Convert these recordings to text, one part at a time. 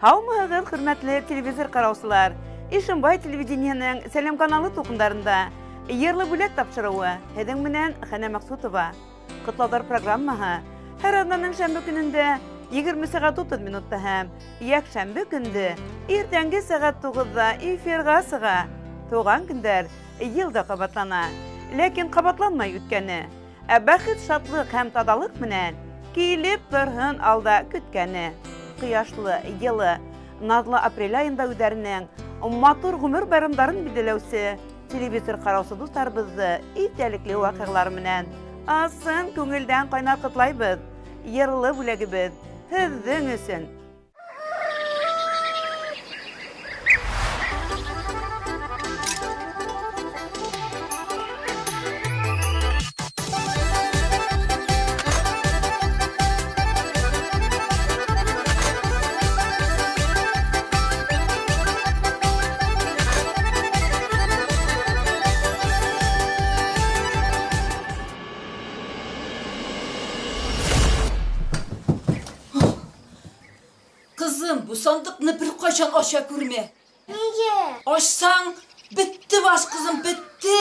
Һаумыһығыҙ, хөрмәтле телевизор ҡараусылар! Ишембай телевидениеның Сәләм каналы тулҡындарында Йырлы бүләк тапшырыуы һеҙҙең менән Хәнә Мәҡсутова. Ҡотлауҙар программаһы һәр аҙнаның шәмбе көнөндә 20 сәғәт 30 минутта һәм йәкшәмбе көндө иртәнге сәғәт 9-да эфирға сыға. Туған көндәр йыл да ҡабатлана, ләкин ҡабатланмай үткәне. Ә бәхет, шатлыҡ һәм таҙалыҡ менән килеп торһон алда көткәне. Ҡояшлы, йылы, наҙлы апрель айында үҙҙәренең матур ғүмер байрамдарын билдәләүсе телевизор ҡараусы дуҫтарыбыҙҙы иҫтәлекле ваҡиғалар менән ысын күңелдән ҡайнар ҡотлайбыҙ. Йырлы бүләгебеҙ һеҙҙең өсөн. Кызым, бу сандыкны беркайчан ача күрмә. Нигә? Ачсаң, бетте баш, кызым, бетте.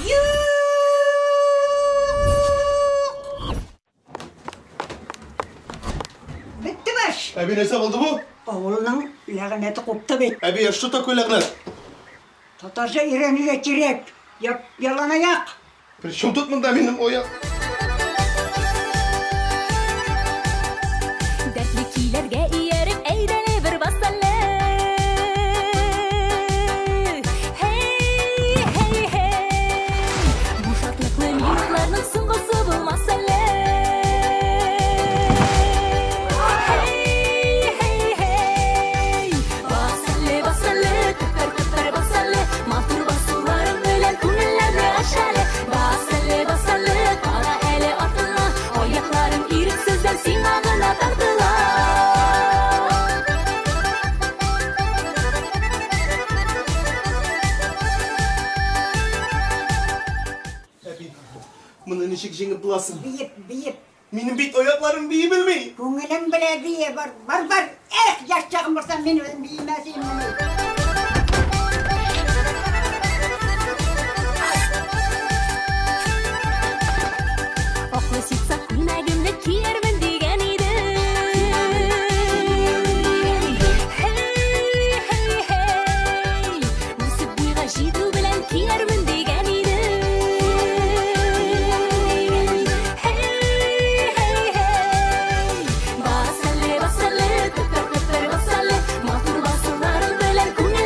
Юк! Бетте баш. Әби, нәрсә булды бу? Авылның ләгънәте купты бит. Әби, а что такое ләгънәт? Татарча өйрәнергә кирәк. Яп яланаяк. При чем тут монда минем аяк? Дәртле көйләргә ияреп, әйдәле бер бас әле. Һей, һей, һей. Бу шатлыклы минутларның соңгысы булмас әле. Һей, һей, һей. Бас әле, бас әле, тыпыр, тыпыр бас әле. Матур басуларың белән күңелләрне ач әле. Бас әле, бас әле, кара әле артыңа. Аякларың ирексездән сиңа гына тартыла. Әби, моны ничек җиңеп буласың? Биеп, биеп. Минем бит аякларым бии белми. Күңелем белә бие бар, бар, бар. Эх, яшь чагым булса, мин үзем биемәс идем моны. Аклы ситса күлмәгемне киярмен дигән идем. Һей, һей, һей. Үсеп буйга җитү белән киярмен дигән идем. Һей, һей, һей. Бас әле, бас әле, тыпыр, тыпыр бас әле. Матур басуларың белән күңелләрне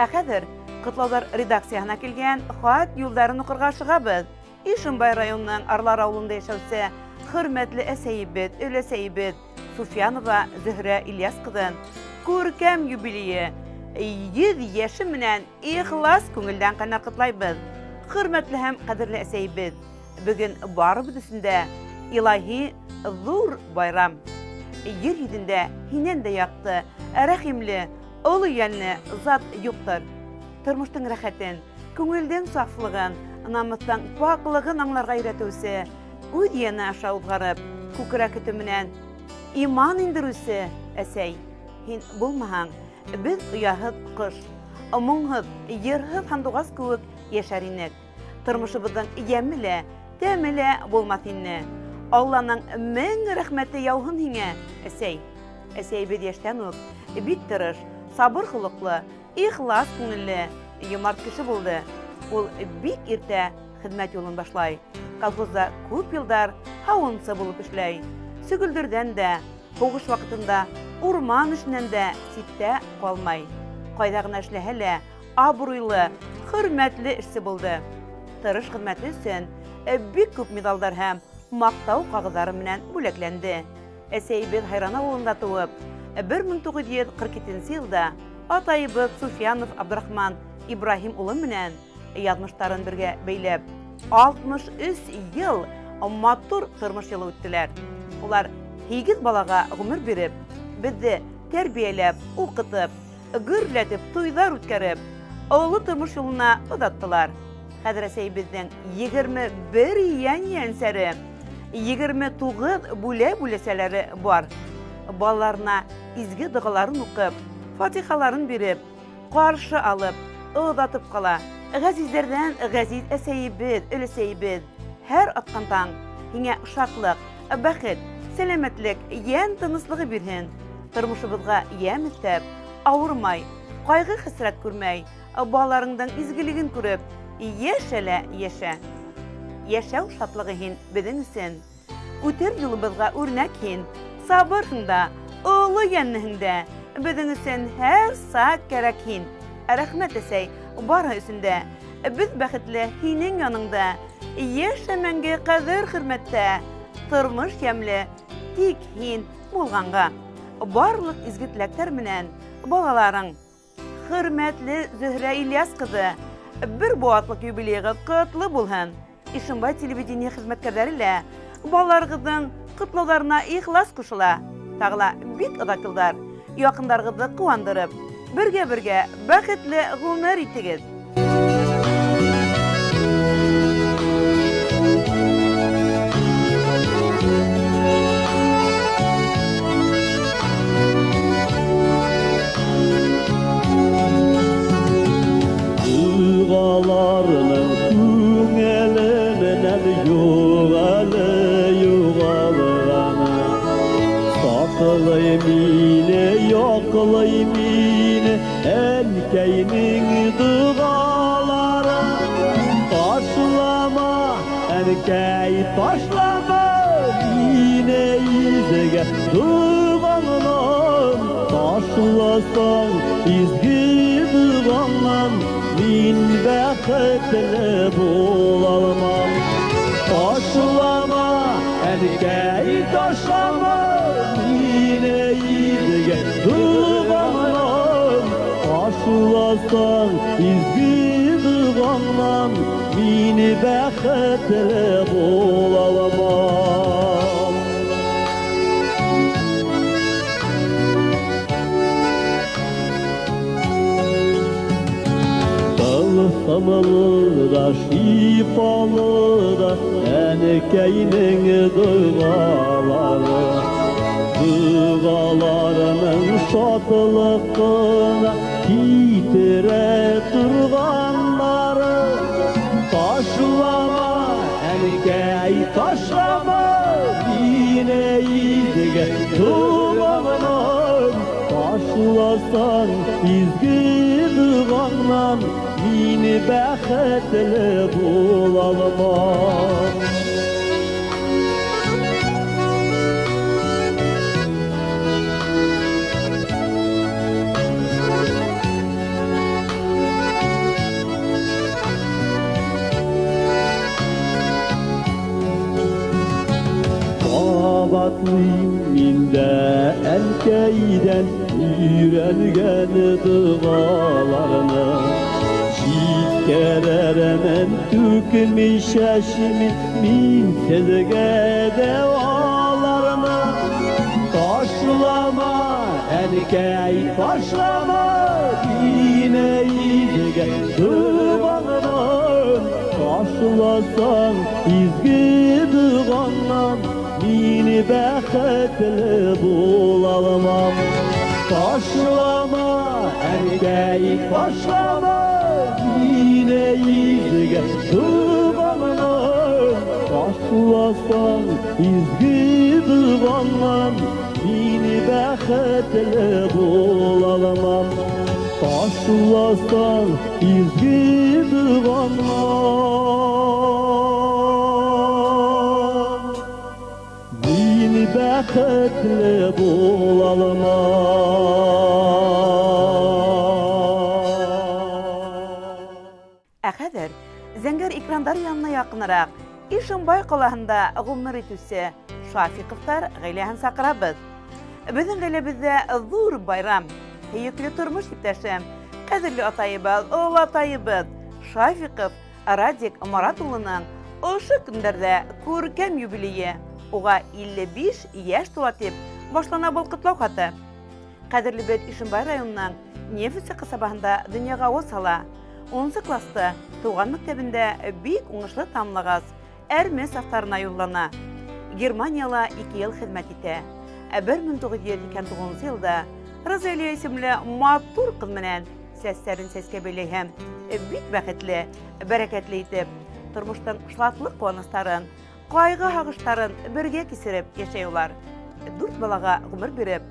Ә хәҙер ҡотлауҙар редакцияһына килгән хат юлдарын уҡырға ашығабыҙ. Ишембай районының Арлар ауылында йәшәүсе хөрмәтле әсәйебеҙ, өләсәйебеҙ Суфиянова Зөһрә Ильяс ҡыҙын күркәм юбилейы 100 йәше менән ихлас күңелдән ҡайнар ҡотлайбыҙ. Хөрмәтле һәм ҡәҙерле әсәйебеҙ, бөгөн барыбыҙ өсөн дә илаһи ҙур байрам. Ер йөҙөндә һинән дә яҡты, рәхимле, оло йәнле зат юҡтыр. Тормоштоң рәхәтен, күңелдең сафлығын, намыҫтың паклығын аңларға өйрәтеүсе, үҙ йәне аша уҙғарып, күкрәк һөтө менән иман индереүсе әсәй. Һин булмаһаң, беҙ ояһыҙ ҡош, моңһоҙ, йырһыҙ һандуғас кеүек йәшәр инек. Тормошобоҙҙоң йәме лә, тәме лә булмаҫ ине. Алланың мең рәхмәте яуһын һиңә, әсәй. Әсәйебеҙ йәштән үк бик тырыш, сабыр холоҡло, ихлас күңелле, йомарт кеше булды. Ул бик иртә хеҙмәт юлын башлай. Колхозда күп йылдар һауынсы булып эшләй. Сөгөлдөрҙән дә, һуғыш ваҡытында урман эшенән дә ситтә ҡалмай. Ҡайҙа ғына эшләһә лә, абруйлы, хөрмәтле эшсе булды. Тырыш хеҙмәте өсөн бик күп миҙалдар һәм маҡтау ҡағыҙҙары менән бүләкләнде. Әсәйебеҙ Хайран ауылында тыуып, 1947 йылда атайыбыҙ Суфиянов Абдрахман Ибраһим улы менән яҙмыштарын бергә бәйләп, 63 йыл матур тормош юлы үттеләр. Улар 8 балаға ғүмер биреп, беҙҙе тәрбиәләп, уҡытып, гөрләтеп туйҙар үткәреп, оло тормош юлына оҙаттылар. Хәҙер әсәйебеҙҙең 21 йән йәнсәре, 29 бүлә-бүләсәләре бар. Балаларына изге доғаларын уҡып, фатихаларын биреп, ҡаршы алып, оҙатып ҡала. Ғәзиздәрҙән ғәзиз әсәйебеҙ, өләсәйебеҙ, һәр атҡан таң һиңә шатлыҡ, бәхет, сәләмәтлек, йән тыныслығы бирһен. Тормошобоҙға йәм өҫтәп, ауырмай, ҡайғы-хәсрәт күрмәй, балаларыңдың изгелеген күреп, йәшә лә йәшә. Йәшәү шатлығы һин беҙҙең өсөн. Үтер юлыбыҙға үрнәк һин, сабырһың да, оло йәнлеһең дә, беҙҙең өсөн һәр саҡ кәрәк һин. Рәхмәт, әсәй, барыһы өсөн дә. Беҙ бәхетле һинең яныңда, йәшә мәңге ҡәҙер-хөрмәттә, тормош йәмле, тик һин булғанға. Барлыҡ изге теләктәр менән балаларың. Хөрмәтле Зөһрә Ильяс ҡыҙы, бер быуатлыҡ юбилейығыҙ ҡотло булһын. Ишембай телевидение хеҙмәткәрҙәре лә балаларығыҙҙың ҡотлауҙарына ихлас ҡушыла. Тағы ла бик оҙаҡ йылдар яҡындарығыҙҙы ҡыуандырып, бергә-бергә бәхетле ғүмер итегеҙ. Duyğalarının күңелемнән юҡ әле юғалғаны. Саҡлай мине, яҡлай мине әнкәйнең доғалары. Ташлама, әнкәй, ташлама мине изгә доғаңнан. Ташласаң изге доғаңнан, мин бәхетле булалмам. Ташлама, әнкәй, ташлама мине изге доғаңнан. Ташласаң изге доғаңнан, мин бәхетле булалмам. Тылсымлы да, шифалы да әнкәйнең доғалары. Доғаларының шатлыҡына китерә торғаннары. Ташлама, әнкәй, ташлама мине изге доғаңнан. Ташласаң изге доғаңнан, мин бәхетле булалмам. Кабатлыйм мин дә әнкәйдән өйрәнгән догаларны. Җиткерермен түкми чәчми мин сезгә дә аларны. Ташлама, әнкәй, ташлама мине изге догаңнан. Ташласаң изге догаңнан, мин бәхетле булалмам. Ташлама, әнкәй, ташлама мине изге догаңнан. Ташласаң изге догаңнан, мин бәхетле булалмам. Ташласаң изге догаңнан, мин бәхетле булалмам. Ә хәҙер зәңгәр экрандар янына яҡыныраҡ Ишембай ҡалаһында ғүмер итеүсе Шафиҡовтар ғаиләһен саҡырабыҙ. Беҙҙең ғаиләбеҙҙә ҙур байрам, һөйөклө тормош иптәшем, ҡәҙерле атайыбыҙ, олатайыбыҙ Шафиҡов Радик Марат улының ошо көндәрҙә күркәм юбилейы, уға 55 йәш тула тип башлана был ҡотлау хаты. Ҡәҙерлебеҙ Ишембай районының Нефтсе ҡасабаһында донъяға ауаз һала. 10 класты тыуған мәктәбендә бик уңышлы тамамлағас, әрме сафтарына юллана. Германияла 2 йыл хеҙмәт итә. Ә 1989 йылда Розалия исемле матур ҡыҙ менән сәстәрен сәскә бәйләй һәм бик бәхетле, бәрәкәтле итеп, тормоштоң шатлыҡ ҡыуаныстарын, ҡайғы һағыштарын бергә кисереп йәшәй улар. 4 балаға ғүмер биреп,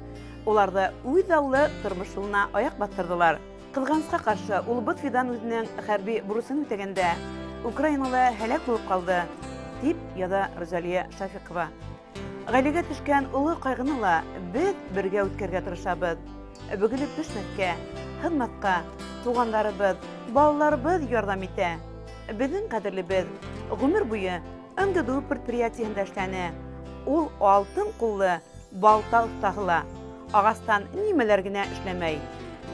уларҙы үҙ аллы тормош юлына аяҡ баҫтырҙылар. Ҡыҙғанысҡа ҡаршы, улыбыҙ Фидан үҙенең хәрби бурысын үтәгәндә Украинала һәләк булып ҡалды, тип яҙа Розалия Шафиҡова. Ғаиләгә төшкән оло ҡайғыны ла беҙ бергә үткәрергә тырышабыҙ. Бөгөлөп төшмәҫкә, һынмаҫҡа туғандарыбыҙ, балаларыбыҙ ярҙам итә. Беҙҙең ҡәҙерлебеҙ ғүмер буйы МГДУ предприятиеһында эшләне. Ул алтын ҡуллы балта оҫтаһы ла, ағастан нимәләр генә эшләмәй.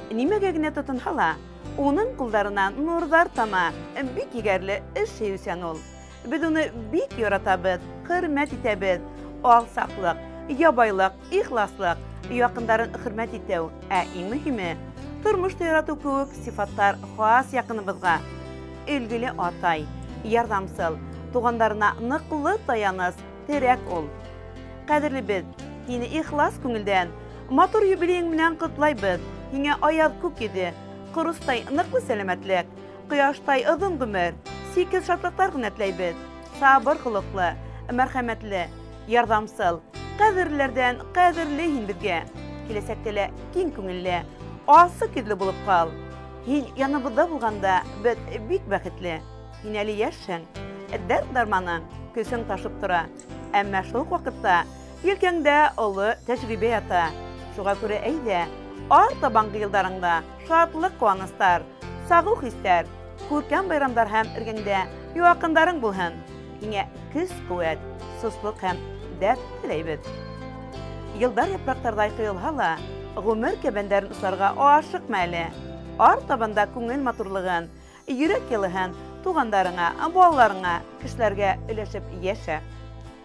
Нимәгә генә тотонһа ла, уның ҡулдарынан нурҙар тама, бик егәрле эш һөйөүсән ул. Беҙ уны бик яратабыҙ, хөрмәт итәбеҙ. Алсаҡлыҡ, ябайлыҡ, ихласлыҡ, яҡындарын хөрмәт итеү, ә иң мөһиме, тормошто яратыу кеүек сифаттар хас яҡыныбыҙға. Өлгөлө атай, ярҙамсыл, туғандарына ныҡлы таяныс, терәк ул. Ҡәҙерлебеҙ, һине ихлас күңелдән матур юбилейың менән ҡотлайбыҙ. Һиңә аяҙ күк йөҙө, ҡоростай ныҡлы сәләмәтлек, ҡояштай оҙон ғүмер, сикһеҙ шатлыҡтар ғына теләйбеҙ. Сабыр холоҡло, мәрхәмәтле, ярҙамсыл, ҡәҙерлеләрҙән ҡәҙерле һин беҙгә. Киләсәктә лә киң күңелле, асыҡ йөҙлө булып ҡал. Һин яныбыҙҙа булғанда беҙ бик бәхетле. Һин әле йәшһең, дәрт-дарманың, көсөң ташып тора. Әммә шул уҡ ваҡытта елкәңдә оло тәжрибә ята. Шуға күрә әйҙә, артабанғы йылдарыңда шатлыҡ ҡыуаныстар, сағыу хистәр, күркәм байрамдар һәм эргәңдә яҡындарың булһын. Һиңә көс-ҡеүәт, сослоҡ һәм дәрт теләйбеҙ. Йылдар япраҡтарҙай ҡойолһа ла, ғүмер кәбәндәрен осарға ашыҡма әле. Артабанда күңел матурлығын, йөрәк йылыһын туғандарыңа, балаларыңа, кешеләргә өләшеп йәшә.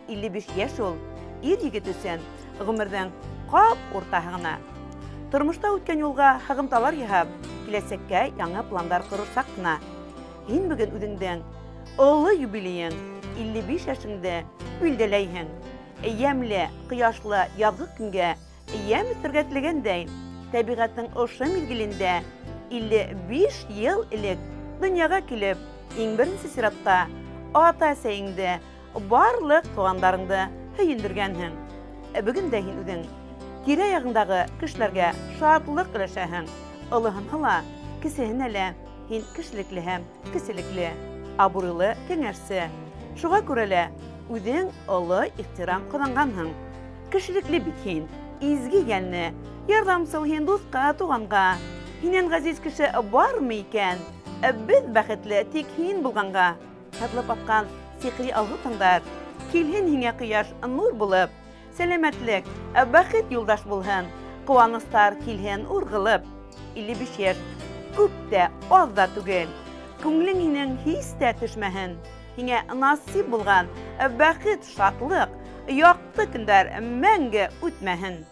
55 йәш ул, ир егет өсөн ғүмерҙең ҡап уртаһы ғына. Тормошта үткән юлға һығымталар яһап, киләсәккә яңы пландар ҡорорсаҡ ҡына. Һин бөгөн үҙеңдең оло юбилейың, 55 йәшеңде билдәләйһең. Йәмле, ҡояшлы яҙғы көнгә йәм өҫтәргә теләгәндәй, тәбиғәттең ошо миҙгелендә 55 йыл элек донъяға килеп, иң беренсе сиратта ата-әсәйеңде, барлыҡ туғандарыңды һөйөндөргәнһең. Бөгөн дә һин үҙең тирә-яғыңдағы кешеләргә шатлыҡ өләшәһең. Олоһона ла, кесеһенә лә һин кешелекле һәм кеселекле, абруйлы кәңәшсе. Шуға күрә лә үҙең оло ихтирам ҡаҙанғанһың. Кешелекле бит һин, изге йәнле, ярҙамсыл һин дуҫҡа, туғанға. Һинән ғәзиз кеше бармы икән? Беҙ бәхетле тик һин булғанға. Һатлып атҡан сихри алһыу таңдар, килһен һиңә ҡояш нур булып, Сәләмәтлек, бәхет юлдаш булһын, ҡыуаныстар килһен урғылып. 55 йәш күп тә, аҙ ҙа түгел. Күңелең һинең һис тә төшмәһен. Һиңә насип булған бәхет, шатлыҡ, яҡты көндәр мәңге үтмәһен.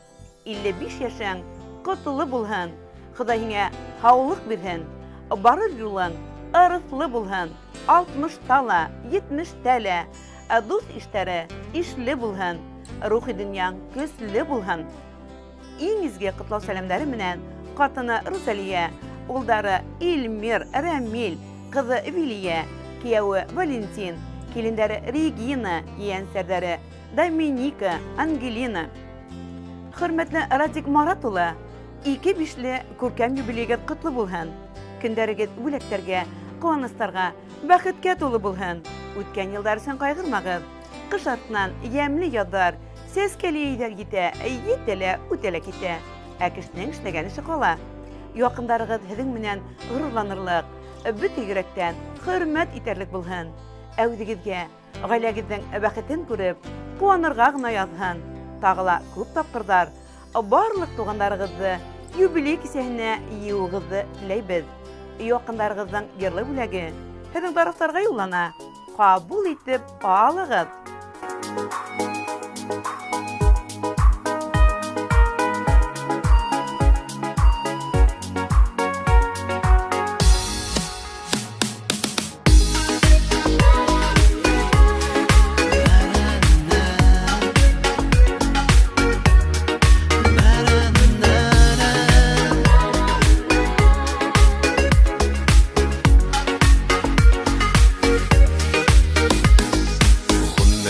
55 йәшең ҡотло булһын. Хоҙай һиңә һаулыҡ бирһен. Барыр юлың ырыҫлы булһын. 60-та ла, 70-тә лә дуҫ иштәре ишле булһын. Рухи донъяң көслө булһын. Иң изге ҡотлау сәләмдәре менән ҡатыны Рузалия, улдары Илмир, Рәмил, ҡыҙы Вилия, кейәүе Валентин, килендәре Регина, ейәнсәрҙәре Доминика, Ангелина. Хөрмәтле Радик Марат улы, 2 бишле күркәм юбилейегеҙ ҡотло булһын. Көндәрегеҙ бүләктәргә, ҡыуаныстарға, бәхеткә тулы булһын. Үткән йылдар өсөн ҡайғырмағыҙ. Ҡыш артынан йәмле яҙҙар, сәскәле йәйҙәр етә, етә лә, үтә лә китә. Ә кешенең эшләгән эше ҡала. Яҡындарығыҙ һеҙҙең менән ғорурланырлыҡ, бөтә йөрәктән хөрмәт итәрлек булһын. Ә үҙегеҙгә ғаиләгеҙҙең бәхетен күреп, ҡыуанырға ғына яҙһын. Тағы ла күп тапҡырҙар барлыҡ туғандарығыҙҙы юбилей кисәһенә йыйыуығыҙҙы теләйбеҙ. Яҡындарығыҙҙың йырлы бүләге һеҙҙең тарафтарға юллана. Ҡабул итеп алығыҙ.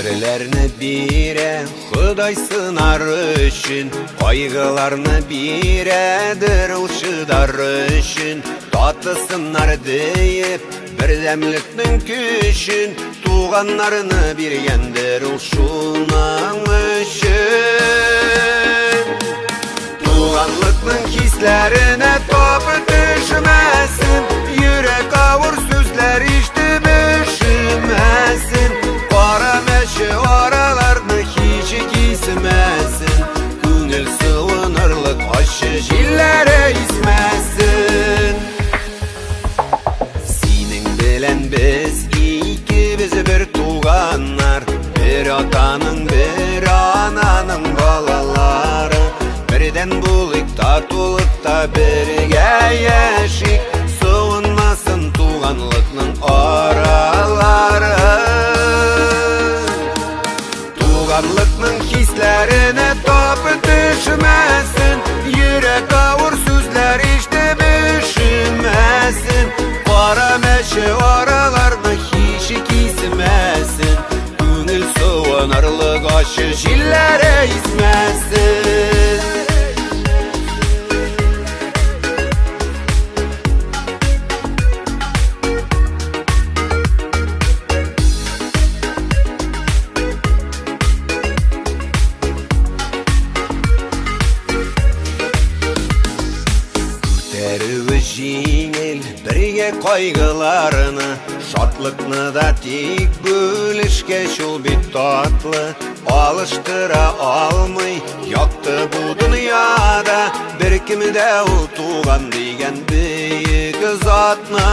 Ғүмерләрне бирә Хоҙай сынар өсөн, ҡайғыларны бирәдер ул шыдар өсөн. Татысыннар дейеп берҙәмлектең көсөн, туғаннарны биргәндер ул шуның өсөн. Туғанлыҡның хисләренә тап төшмәсен, йөрәк ауыр сүҙләр ишетеп өшөмәсен. Ҡара мәше араларны һис кисмәсен, күңел сыуынырлыҡ аше җилләре исмәсен. Синең белән без икебез бер туғаннар, бер атаның, бер ананың балалары. Берҙән булыйк, татулыҡта бергә йәшик, сыуынмасын туғанлыҡның аралары. Туғанлыҡның хисләренә тап төшмәсен, йөрәк ауыр сүҙләр ишетеп өшөмәсен. Ҡара мәше араларны һис кисмәсен, күңел сыуынырлыҡ аше җилләре исмәсен. Күтәреүе җиңел бергә ҡайғыларны, шатлыҡны да тик бүлешкәс ул бит татлы. Алыштыра алмый яҡты бу донъяда бер кем дә ул туған дигән бөйөк затны.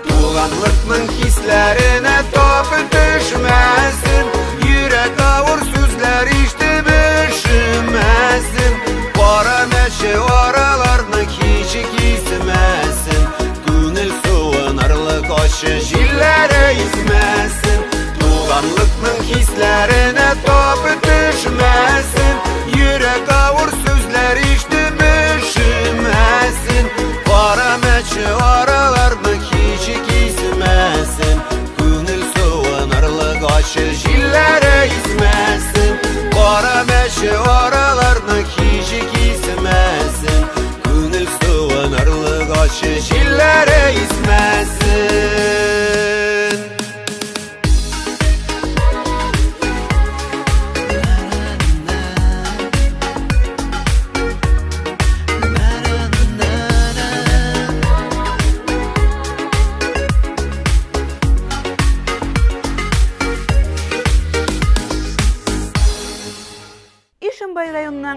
Туғанлыҡның хисләренә тап төшмәсен, йөрәк ауыр сүҙләр ишетеп өшөмәсен. Ҡара мәше араларны һис кисмәсен, күңел сыуынырлыҡ аше җилләре исмәсен. Туғанлыҡның хисләренә тап төшмәсен, йөрәк ауыр сүҙләр ишетеп өшөмәсен. Ҡара мәше араларны һис кисмәсен, күңел сыуынырлыҡ аше җилләре исмәсен. Ҡара мәше араларны һис кисмәсен, күңел сыуынырлыҡ аше җилләре исмәсен.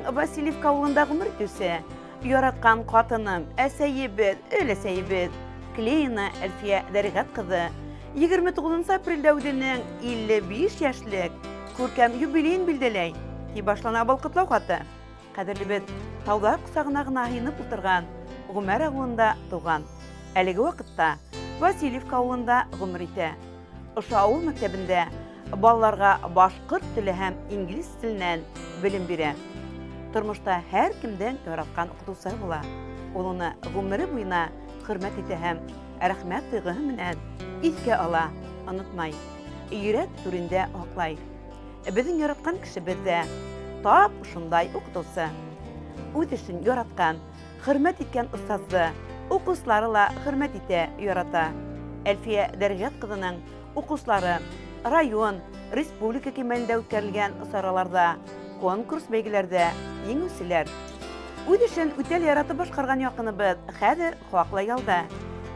районының Васильевка авылында гомер итүче яраткан хатыным, әсәйебез, өләсәйебез Клеина Әлфия Дәригать кызы 29 апрельдә үзенең 55 яшьлек күркәм юбилеен билгеләй, дип башлана был котлау хаты. Кадерлебез таулар кочагына гына һыенып утырган Гомәр авылында туган. Әлеге вакытта Васильевка авылында гомер итә. Ошо авыл мәктәбендә балаларга башкорт теле һәм инглиз теленнән белем бирә. Тормышта һәр кемдең яраткан укытучысы була. Ул уны гомере буена хөрмәт итә һәм рәхмәт тойгыһы менән иҫкә ала, онытмай. Йөрәк түрендә һаклай. Беҙҙең яраткан кешебеҙ ҙә тап шундай уҡытыусы. Үҙ эшен яраткан, хөрмәт иткән остазды уҡыусылары ла хөрмәт итә, ярата. Әлфиә Дәргәт ҡыҙының уҡыусылары район, республика кимәлендә үткәрелгән сараларҙа, конкурс бәйгеләрҙә еңеүселәр. Үҙ эшен үтә лә яратып башҡарған яҡыныбыҙ хәҙер хаҡлы ялда.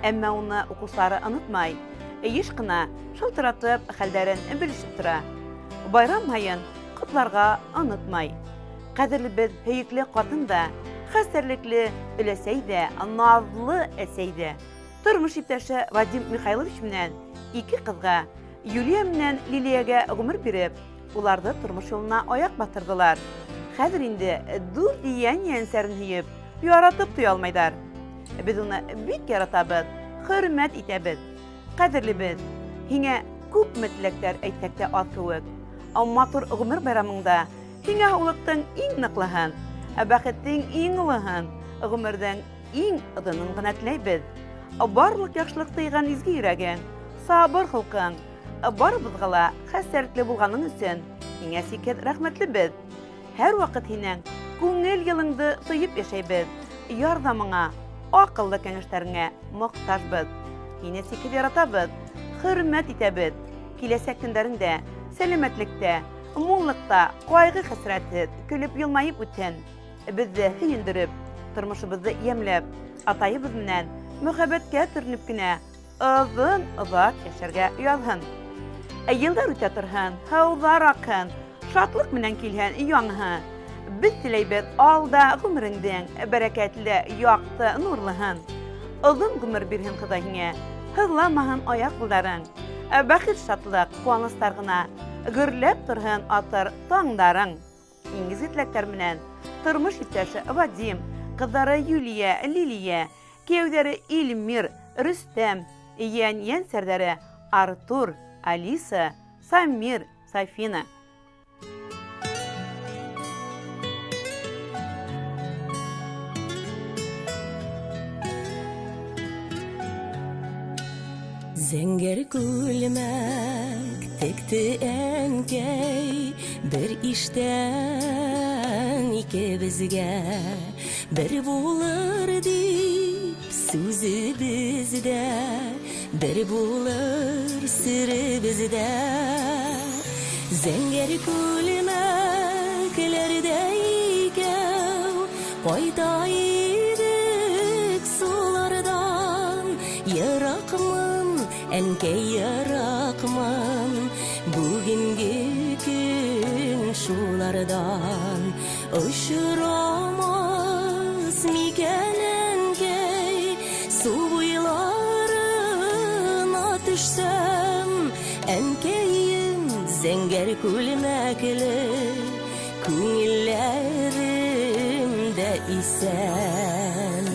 Әммә уны уҡыусылары онотмай, йыш ҡына шылтыратып хәлдәрен белешеп тора. Байрам һайын ҡотларға онотмай. Ҡәҙерлебеҙ һөйөклө ҡатын да, хәстәрлекле өләсәй ҙә, наҙлы әсәй ҙә. Тормош иптәше Вадим Михайлович менән ике ҡыҙға, Юлия менән Лилиягә ғүмер биреп, уларҙы тормош юлына аяҡ баҫтырҙылар. Хәҙер инде дүрт йән-йәнсәрен һөйөп, яратып туя алмайҙар. Беҙ уны бик яратабыҙ, хөрмәт итәбеҙ. Ҡәҙерлебеҙ, һиңә күпме теләктәр әйтһәк тә аҙ кеүек. Матур ғүмер байрамыңда һиңә һаулыҡтың иң ныҡлыһын, бәхеттең иң олоһон, ғүмерҙең иң оҙонон ғына теләйбеҙ. Барлыҡ яҡшылыҡ тыйған изге йөрәгең, сабыр холҡоң, барыбыҙға ла хәстәрлекле булғаның өсөн һиңә сикһеҙ рәхмәтлебеҙ. Һәр ваҡыт һинең күңел йылыңды тойоп йәшәйбеҙ. Ярҙамыңа, аҡыллы кәңәштәреңә мохтажбыҙ. Һине сикһеҙ яратабыҙ, хөрмәт итәбеҙ. Киләсәк көндәреңдә сәләмәтлектә, муллыҡта, ҡайғы-хәсрәтһеҙ көлөп йылмайып үтһен. Беҙҙе һөйөндөрөп, тормошобоҙҙо йәмләп, атайыбыҙ менән мөхәббәткә төрөнөп кенә оҙон-оҙаҡ йәшәргә яҙһын. Йылдар үтә торһон, һыуҙар аҡһын, шатлыҡ менән килһен яңыһы. Беҙ теләйбеҙ алда ғүмереңдең бәрәкәтле, яҡты, нурлыһын. Оҙон ғүмер бирһен Хоҙай һиңә, һыҙламаһын аяҡ ҡулдарың. Бәхет, шатлыҡ, ҡыуаныстар ғына гөрләп торһон атыр таңдарың. Иң изге теләктәр менән тормош иптәше Вадим, ҡыҙҙары Юлия, Лилия, кейәүҙәре Илмир, Рөстәм, йән-йәнсәрҙәре Артур, Алиса, Самир, Сафина. Зәңгәр күлмәк текте әнкәй, бер иштән икебеҙгә бер булыр дип сүзебеҙҙә, бер булыр серебеҙҙә. Зәңгәр күлмәкләрҙә икәү ҡайта идек суларҙан. Йыраҡмын, әнкәй, йыраҡмын, бөгөнгө көн шуларҙан. Осрамаҫ микән әнкәй, су буйларына төшсәм, әнкәйем зәңгәр күлмәкле, күңелләрем дә иҫән.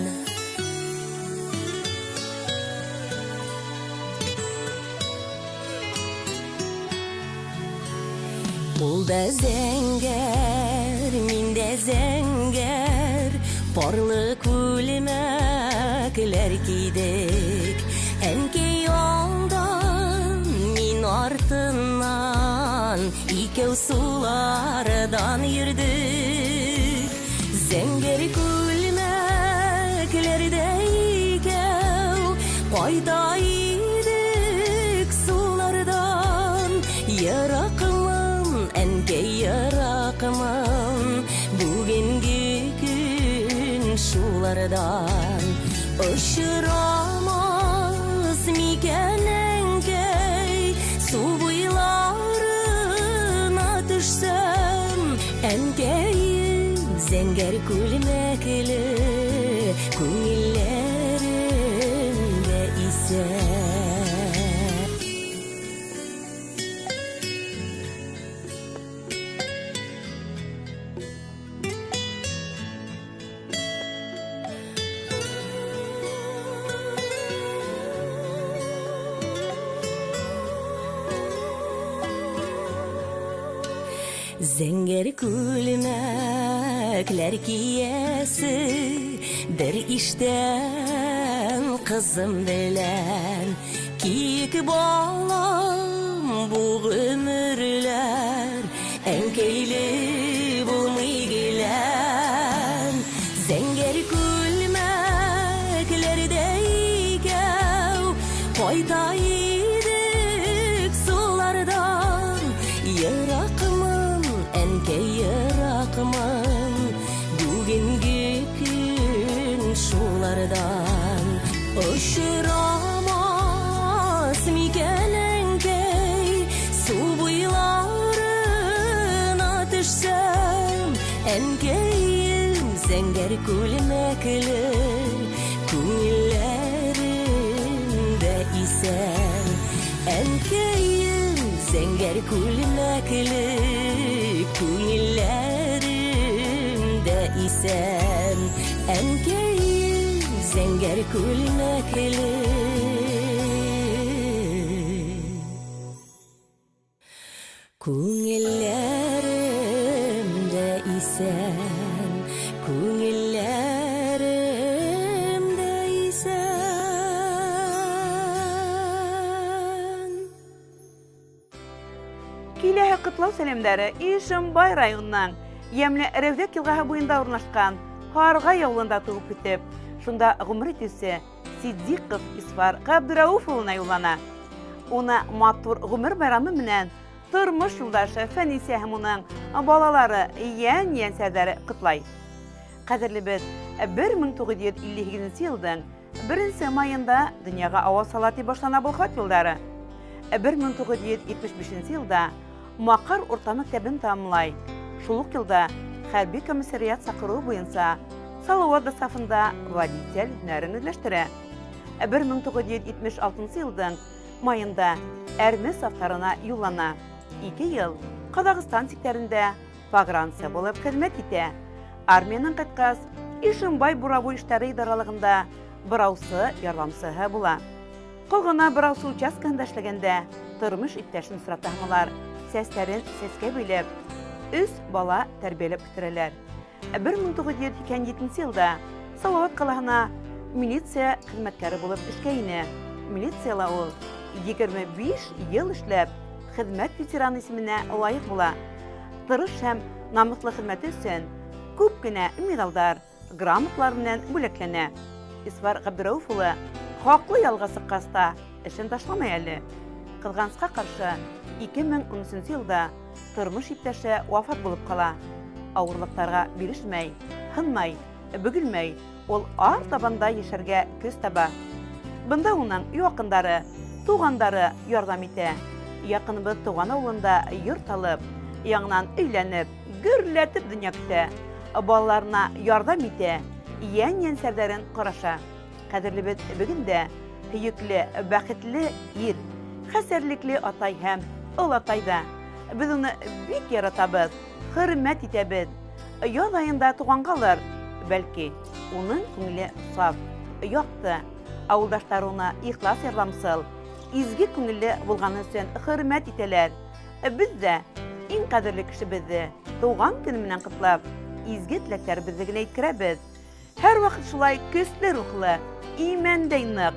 Ул да зәңгәр, мин дә зәңгәр, парлы күлмәкләр кейҙек. Әнкәй алдан, мин артынан, икәү суларҙан йөрҙөк. Зәңгәр күлмәкләрҙә икәү ҡайта идек суларҙан. Йыраҡмын, әнкәй, йыраҡмын, бөгөнгө көн шуларҙан. Осрамаҫ микән әнкәй, су буйларына төшсәм, әнкәйем Зәңгәр күлмәкләр киясе Бер иштән кызым белән. Киек балам, бу гомерләр Әнкәйле булмый гелән. Зәңгәр күлмәкләрдә икәү Кайта идек сулардан. Еракмын, әнкәй, еракмын, Бүгенге көн шулардан. Очрамас микән, әнкәй, су буйларына төшсәм, Әнкәем, зәңгәр күлмәкле, Күңелләремдә исән. Әнкәем, зәңгәр күлмәкле, Күңелләремдә исән. Әнкәем, зәңгәр күлмәкле, Күңелләремдә исән, Күңелләремдә исән. Киләһе ҡотлау сәләмдәре Ишембай районының Йәмле Рәүҙәк йылғаһы буйында урынлашҡан Һарғай ауылында тыуып үҫеп, шунда ғүмер итеүсе Сиддиҡов Исфар Ғабдрауф улына юллана. Уны матур ғүмер байрамы менән тормош юлдашы Фәнисә һәм уның балалары йән-йәнсәрҙәре ҡотлай. Ҡәҙерлебеҙ, 1958 йылдың 1 майында донъяға ауаз сала тип башлана был хат юлдары. 1975 йылда Маҡар урта мәктәбен тамамлай. Шул уҡ йылда хәрби комиссариат саҡырыуы буйынса Салауат сафында водитель һөнәрен үҙләштерә. 1976 йылдың майында әрме сафтарына юллана. 2 йыл Ҡаҙағстан сиктәрендә погрансы булып хеҙмәт итә. Армиянан ҡайтҡас, Ишембай буровой эштәре идаралығында быраусы ярҙамсыһы була. Ҡолғона быраусы участкаһында эшләгәндә тормош иптәшен осрата һәм улар сәстәрен сәскә бәйләп, 3 бала тәрбиәләп үҫтерәләр. 1987 йылда Салауат ҡалаһына милиция хеҙмәткәре булып эшкә инә. Милицияла ул 25 йыл эшләп, хеҙмәт ветераны исеменә лайыҡ була. Тырыш һәм намыҫлы хеҙмәте өсөн күп кенә миҙалдар, грамоталар менән бүләкләнә. Исфар Ғабдрауф улы хаҡлы ялға сыҡҡас та эшен ташламай әле. Ҡыҙғанысҡа ҡаршы, 2013 йылда тормош иптәше вафат булып ҡала. Ауырлыҡтарға бирешмәй, һынмай, бөгөлмәй, ул артабан да йәшәргә көс таба. Бында уның яҡындары, туғандары ярҙам итә. Яҡыныбыҙ туған ауылында йорт алып, яңынан өйләнеп, гөрләтеп донъя көтә. Балаларына ярҙам итә, йән-йәнсәрҙәрен ҡараша. Ҡәҙерлебеҙ бөгөн дә һөйөклө, бәхетле ир, хәсәрлекле атай һәм олатай ҙа. Беҙ уны бик яратабыҙ, хөрмәт итәбеҙ. Яҙ айында туғанғалыр, бәлки уның күңеле саф, яҡты. Ауылдаштары уны ихлас ярҙамсыл, изге күңелле булғаны өсөн хөрмәт итәләр. Беҙ ҙә иң ҡәҙерле кешебеҙҙе тыуған көнө менән ҡотлап, изге теләктәребеҙҙе генә еткерәбеҙ. Һәр ваҡыт шулай көслө рухлы, имәндәй ныҡ,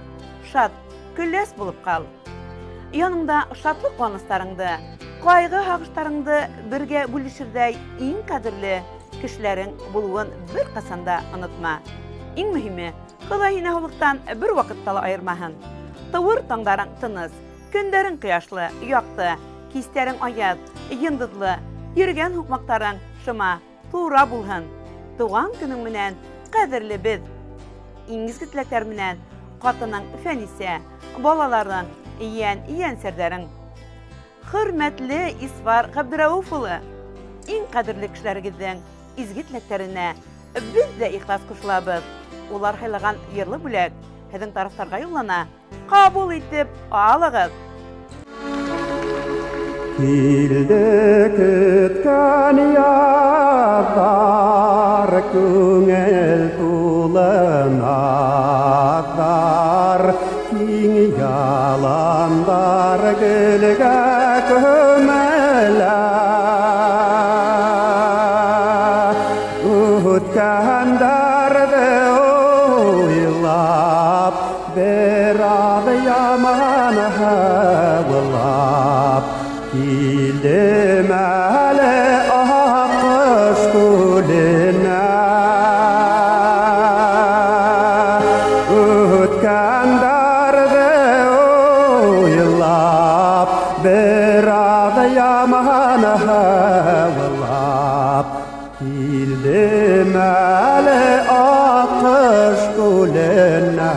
шат, көләс булып ҡал. Яныңда шатлыҡ ҡыуаныстарыңды, ҡайғы һағыштарыңды бергә бүлешерҙәй иң ҡәҙерле кешеләрең булыуын бер ҡасан да онотма. Иң мөһиме, Хоҙай һине һаулыҡтан бер ваҡытта ла айырмаһын. Тыуыр таңдарың тыныс, көндәрең ҡояшлы, яҡты, кистәрең аяҙ, йондоҙло, йөрөгән һуҡмаҡтарың шыма, тура булһын. Тыуған көнөң менән ҡәҙерле беҙ. Иң изге теләктәр менән ҡатының Фәнисә, балаларың йән-йәнсәрҙәрең. Хөрмәтле Исфар Ғабдрауф улы, иң ҡәҙерле кешеләрегеҙҙең изге теләктәренә беҙ ҙә ихлас ҡушылабыҙ. Улар һайлаған йырлы бүләк һеҙҙең тарафтарға юллана. Ҡабул итеп алығыҙ. Килде көткән яҙҙар, күңел тулы наҙҙар, киң яландар гөлгә күмелә. Бераз яман һаулап Килдем әле Аҡҡош күленә. Үткәндәрҙе уйлап, Бераз яман һаулап Килдем әле Аҡҡош күленә.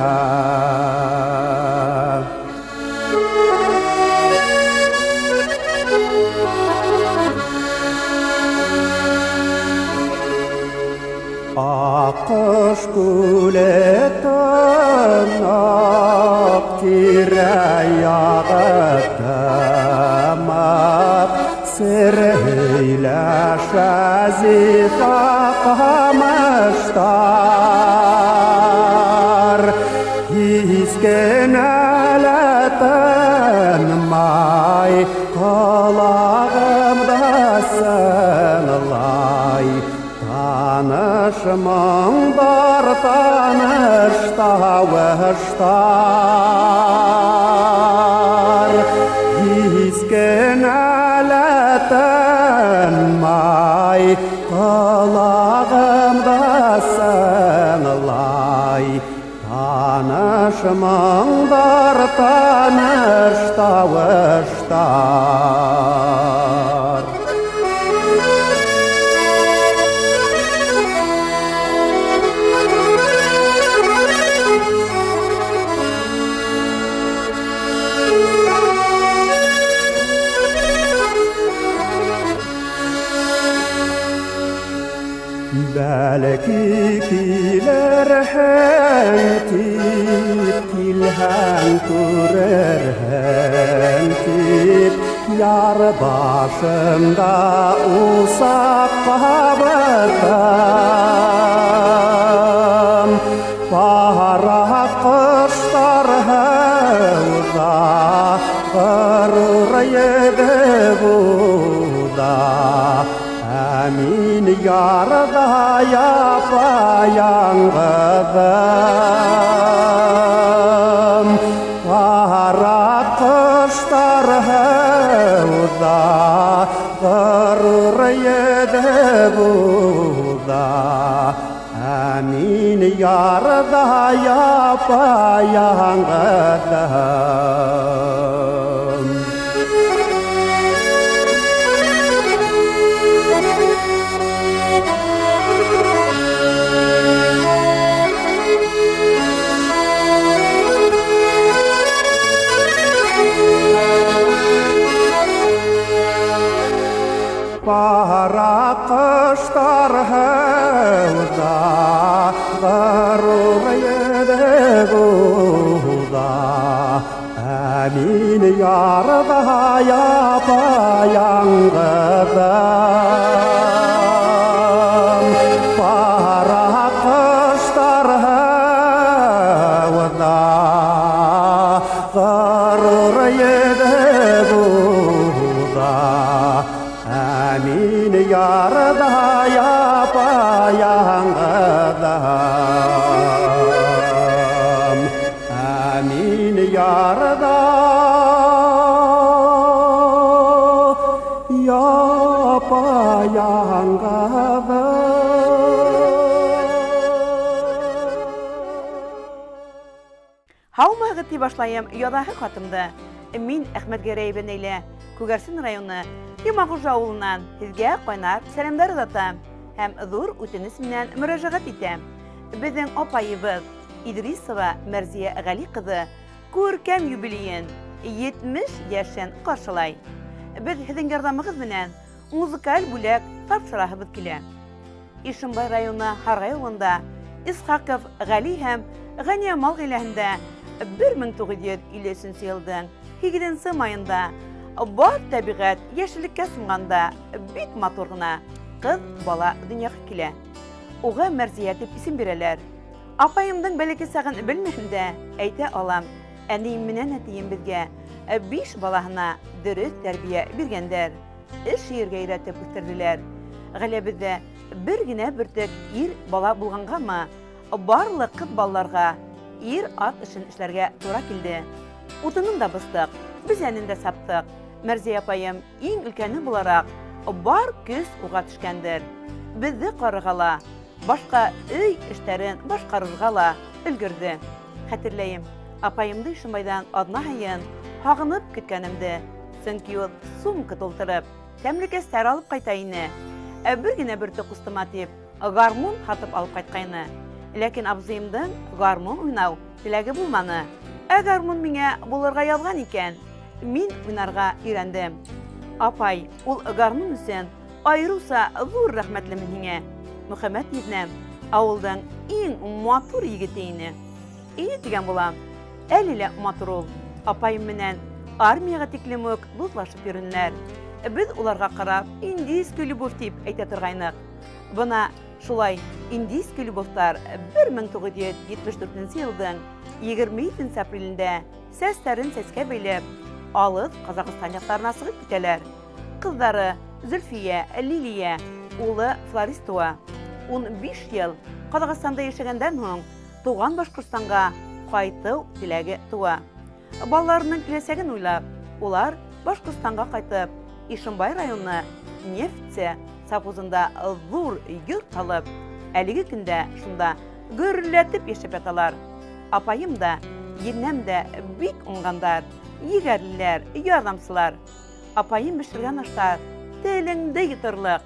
Аҡҡош күле тоноҡ, тирә-яғы тымыҡ, Сер һөйләшә зифа ҡамыштар. Һис кенә лә тынмай, ҡолағымда сыңлай Таныш моңдар, таныш тауыштар. Һис кенә лә тынмай, ҡолағымда сыңлай Таныш моңдар, таныш тауыштар. Бәлки килерһең тип, килһәң күрерһең тип, Яр башында усаҡ ҡабыҙҙым. Ҡара ҡоштар һыуҙа, ғорур йөҙөп уҙа, Ә мин ярҙа япа-яңғыҙым. Ҡара ҡоштар һыуҙа, ғорур йөҙөп уҙа, Ә мин ярҙа япа-яңғыҙым. Ҡара ҡоштар һыуҙа, ғорур йөҙөп уҙа, Ә мин ярҙа япа-яңғыҙым. Ҡара ҡоштар һыуҙа, ғорур йөҙөп уҙа, Ә мин ярҙа япа-яңғыҙым. Ә мин ярҙа япа-яңғыҙым. Һаумыһығыҙ тип башлайым яҙаһы хатымды. Мин Әхмәтгәрәева Нәйлә, Күгәрсен районы Йомағужа ауылынан һеҙгә ҡайнар сәләмдәр оҙатам һәм ҙур үтенес менән мөрәжәғәт итәм. Беҙҙең апайыбыҙ Идрисова Мәрзиә Ғәли ҡыҙы күркәм юбилейын 70 йәшен ҡаршылай. Беҙ һеҙҙең ярҙамығыҙ менән музыкаль бүләк тапшыраһыбыҙ килә. Ишембай районы Һарғай ауылында Исхаҡов Ғәли һәм Ғәниямал ғаиләһендә бер мең туғыҙ йөҙ илле өсөнсө йылдың һигеҙенсе майында бар тәбиғәт йәшеллеккә сумғанда бик матур ғына ҡыҙ бала донъяға килә. Уға Мәрзиә тип исем бирәләр. Апайымдың бәләкәй сағын белмәһәм дә әйтә алам, әнейем менән әтейем беҙгә 5 балаһына дөрөҫ тәрбиә биргәндәр, эш һөйөргә өйрәтеп үҫтерҙеләр. Ғаиләбеҙҙә бер генә бөртөк ир бала булғанғамы, барлыҡ ҡыҙ балаларға ир-ат эшен эшләргә тура килде. Утынын да быстык, безәнен дә саптык. Мәрзия апаем иң өлкәне буларак, бар көс уга төшкәндер. Безне карарга ла, башка өй эшләрен башкарырга ла өлгерде. Хәтерләйем, апаемды Ишембайдан адна һайын һагынып көткәнемде. Чөнки ул сумка тултырып, тәмлекәстәр алып кайта ине. Ә бер генә бөртек кустыма дип, гармун һатып алып кайткайны. Ләкин абзыемдың гармун уйнау теләге булманы. Ә гармун миңа булырга язган икән, мин уйнарга өйрәндем. Апай, ул гармун өчен аеруча зур рәхмәтлемен һиңә. Мөхәммәт езнәм авылдың иң матур егете ине. Ине дигән булам. Әле лә матур ул. Апайым менән армиягә тиклем үк дуслашып йөреннәр. Без уларга карап, индийский любовь дип әйтә торгайнык. Бына шулай индийский любовьтар 1974 елдың 27 апрелендә сәстәрен сәскә бәйләп, алып Казахстан якларына сыгып китәләр. Кызлары Зөлфия, Лилия, улы Флорис туа. 15 ел Казахстанда яшәгәндән һуң туган Башкортстанга кайту теләге туа. Балаларының киләчәген уйлап, улар Башкортстанга кайтып, Ишембай районы Нефтьче совхозында зур йорт салып, әлеге көндә шунда гөрләтеп яшәп яталар. Апайым да, еннәм дә бик уңгандар, егәрлеләр, ярдәмчылар. Апайым бешергән ашлар телеңде йоторлык,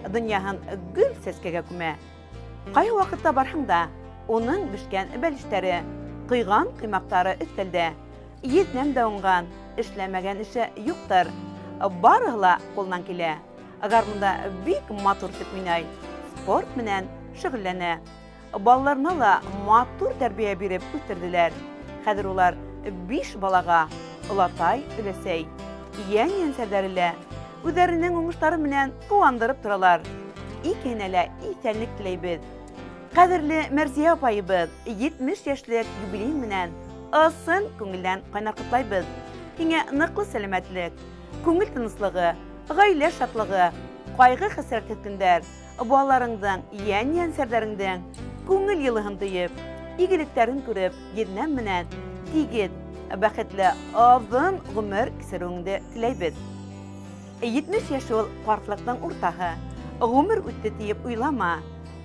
дөньяһын гөл сәскәгә күмә. Кай вакытта барһаң да, уның бешкән бәлештәре, кыйган кыймаклары өстәлдә. Езнәм дә уңган, эшләмәгән эше юктыр. Барыһы ла кулынан килә. Гармунда бик матур итеп уйнай, спорт менән шөгыльләнә. Балаларына ла матур тәрбия биреп үстерделәр. Хәзер улар 5 балага олатай, өләсәй, йән-йәнсәрҙәре лә үҙҙәренең уңыштары менән ҡыуандырып торалар. Икеһенә лә иҫәнлек теләйбеҙ. Ҡәҙерле Мәрзиә апайыбыҙ, 70 йәшлек юбилей менән ысын күңелдән ҡайнар ҡотлайбыҙ. Һиңә ныҡлы сәләмәтлек, күңел тыныслығы, ғаилә шатлығы, ҡайғы-хәсрәтһеҙ көндәр, балаларыңдың, йән-йәнсәрҙәреңдең күңел йылыһын тойоп, игелектәрен күреп, еҙнәм менән тигеҙ, бәхетле оҙон ғүмер кисереүеңде теләйбеҙ. 70 йәш ул ҡартлыҡтың уртаһы. Ғүмер үтте тиеп уйлама.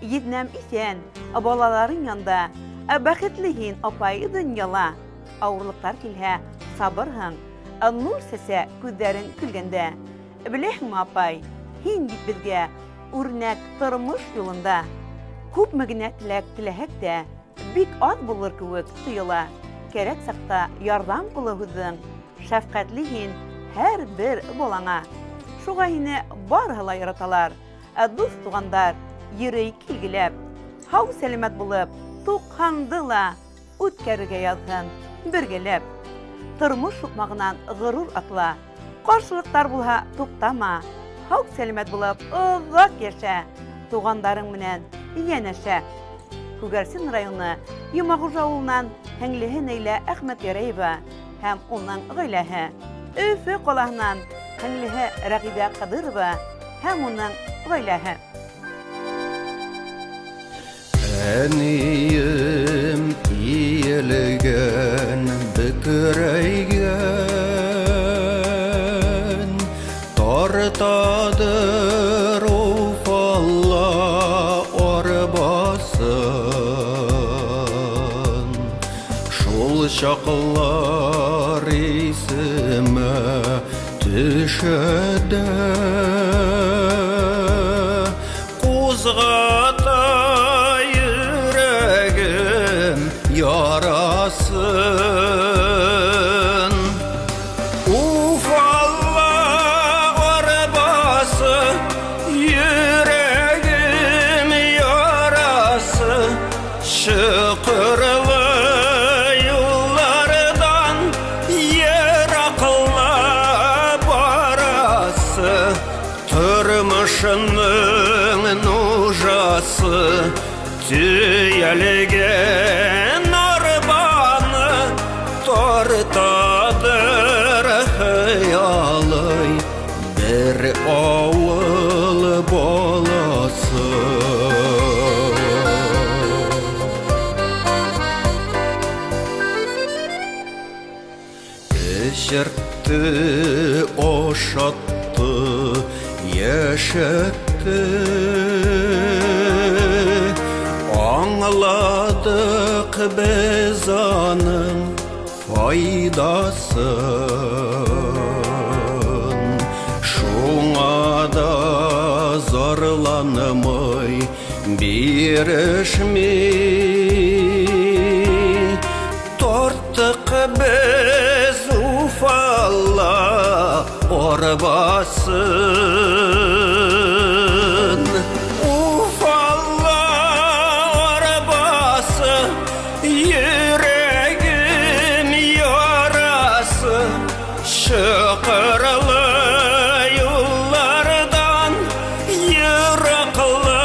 Еҙнәм иҫән, балаларың янда, бәхетле һин, апай, донъяла. Ауырлыҡтар килһә, сабырһың, нур сәсә күҙҙәрең көлгәндә. Беләһеңме, апай, һин бит беҙгә үрнәк тормош юлында. Күпме генә теләк теләһәк тә, бик аҙ булыр кеүек тойола. Кәрәк саҡта ярҙам ҡулы һуҙҙың, шәфҡәтле һин һәр бер балаңа. Шуға һине барыһы ла яраталар, ә дуҫ туғандар йөрөй килгеләп. Һау сәләмәт булып, туҡһанды ла үткәрергә яҙһын бергәләп. Тормош һуҡмағынан ғорур атла, ҡаршылыҡтар булһа туҡтама. Һау сәләмәт булып оҙаҡ йәшә, туғандарың менән йәнәшә. Күгәрсен районы Йомағужа ауылынан һеңлеһе Нәйлә Әхмәтгәрәева һәм уның ғаиләһе. Өфө ҡалаһынан һеңлеһе Рәғиҙә Ҡадырова һәм уның ғаиләһе. Әнием иелгән, бөкрәйгән, тартадыр уфалла арбасын. Шул чаклар исемә төшә дә, кузгата йөрәгем ярасын. Уфалла арбасы, йөрәгем ярасы, чокырлы юллардан ераклап барасы, тормышның нужасы төялгән арбаны тартадыр хыялый бер авыл баласы. Эсертте, ашатты, йәшәтте. Аңладыҡ беҙ аның файҙасын. Шуңа да зарланмай, бирешмәй. Тарттыҡ беҙ уфалла арбасын. Уфалла арбасы, йөрәгем ярасы, чоҡорло юлларҙан йыраҡлы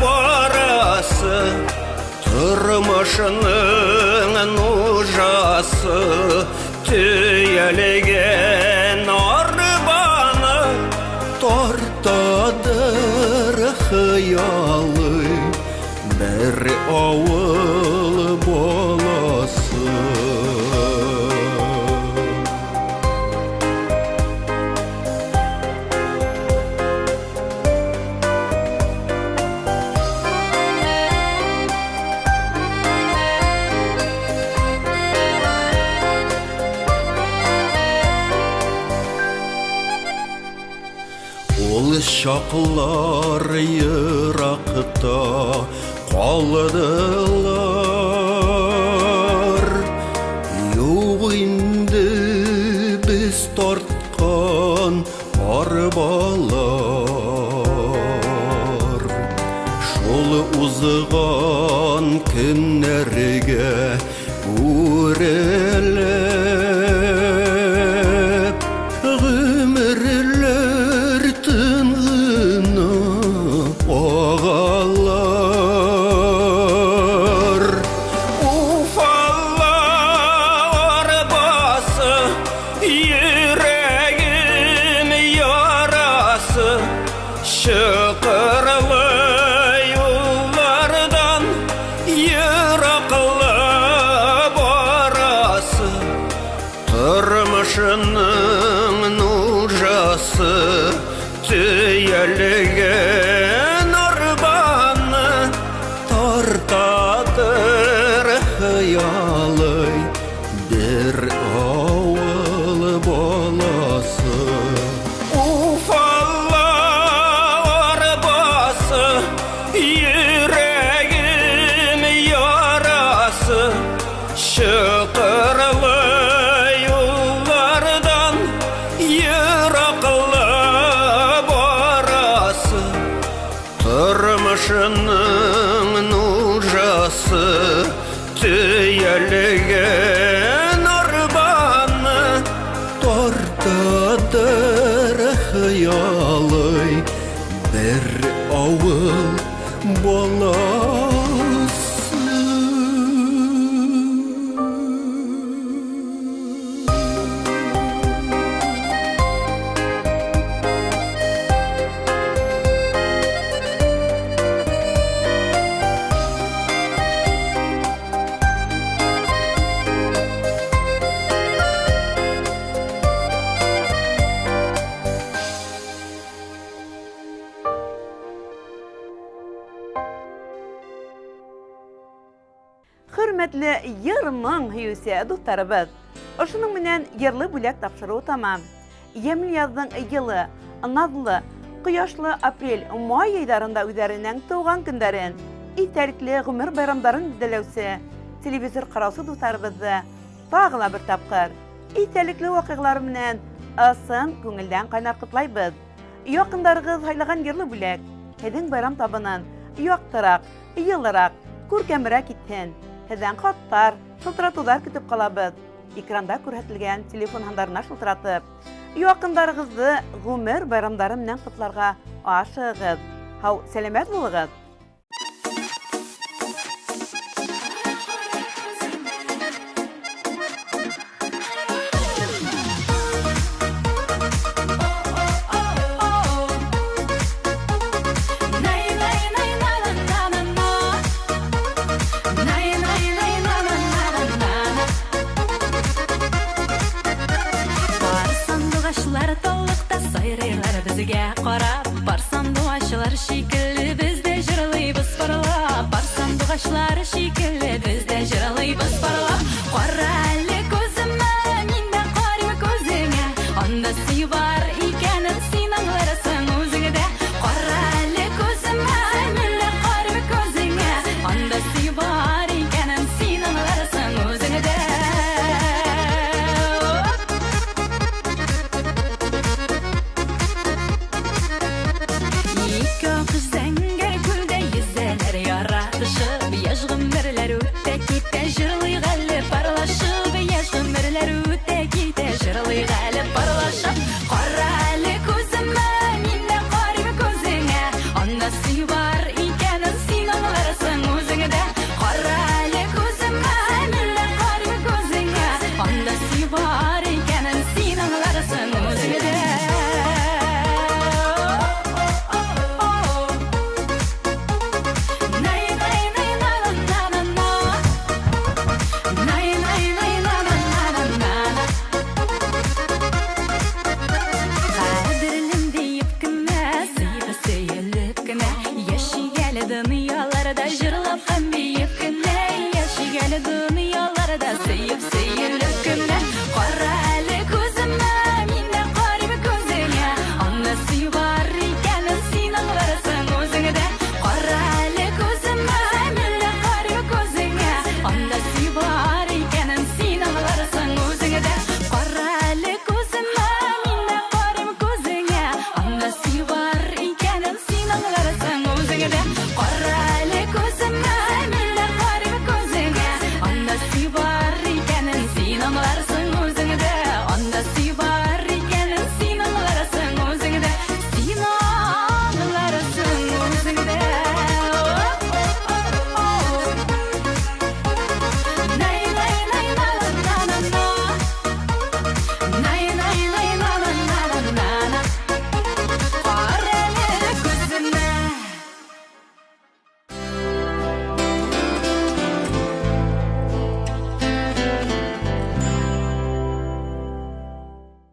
барасы. Тормошоның нужасы төйәлгән арбаны тартадыр хыялы бер ауыл баласы. Ул чаклар еракта калдылар. Юк инде без тарткан арбалар. Шул узган көннәргә үрелеп, гомерләр тын гына агалар. Уфалла арбасы, йөрәгем ярасы, чокырлы юллардан ераклы барасы. Тормышының нужасы төйәлгән арбаны тартадыр хыялый бер авыл баласы. Уфалла арбасы, йөрәгем ярасы, чокырлы юллардан ераклы барасы. Тормышының нужасы төйәлгән арбаны тартадыр хыялый бер авыл баласы. Хөрмәтле йыр-моң һөйөүсе дуҫтарыбыҙ, ошоноң менән йырлы бүләк тапшырыуы тамам. Йәмле яҙҙың йылы, наҙлы, ҡояшлы апрель, май айҙарында үҙҙәренең тыуған көндәрен, иҫтәлекле ғүмер байрамдарын билдәләүсе телевизор ҡараусы дуҫтарыбыҙҙы тағы ла бер тапҡыр иҫтәлекле ваҡиғалар менән ысын күңелдән ҡайнар ҡотлайбыҙ. Яҡындарығыҙ һайлаған йырлы бүләк һеҙҙең байрам табынын яҡтыраҡ, йылыраҡ, күркәмерәк итһен. Һеҙҙән хаттар, шылтыратыуҙар көтөп ҡалабыҙ. Экранда күрһәтелгән телефон һандарына шылтыратып, яҡындарығыҙҙы ғүмер байрамдары менән ҡотларға ашығығыҙ. Һау, сәләмәт булығыҙ.